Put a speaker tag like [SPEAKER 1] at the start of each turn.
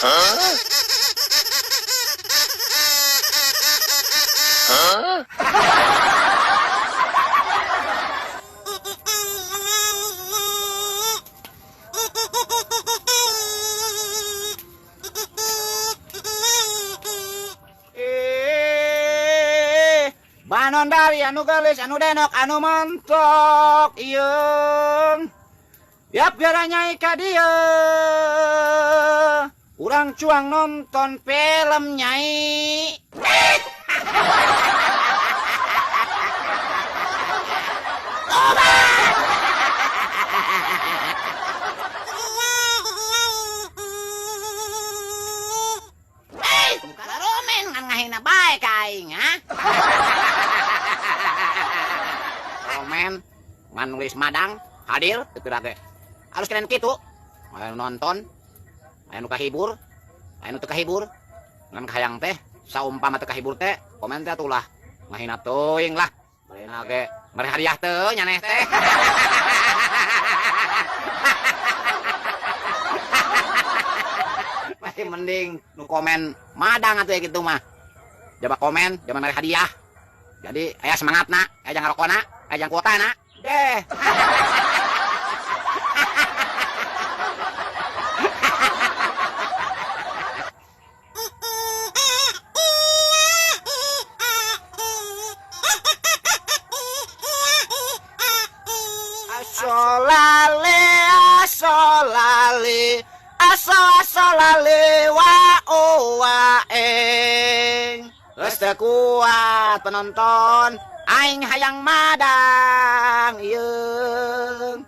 [SPEAKER 1] Eh, Banon Bali anu gelis, anu denok, anu montok, ieung. Yap gara nyai ka dieu. Urang cuang nonton film nyai. Eh, muka romen ngan ngahina bae ka aing, ha? Romen ngan nulis madang hadir teu pira ge. Halus keren kitu. Aya nu nonton, aya nu kahibur, aya nu teu kahibur. Ngan kahayang teh saumpama teu kahibur teh komen teh atuh lah ngahina teuing lah. Barena ge mere hadiah teu nyaneh teh. Masih mending nu komen madang atuh ya gitu mah. Jaba komen, jaba mere hadiah. Jadi aya semangatna, aya jang ngarokona, aya jang kuotana. Deh. Asolale, asolale, aso asolale, wa o wa eng. Geus teu kuat penonton, aing hayang madang yeung.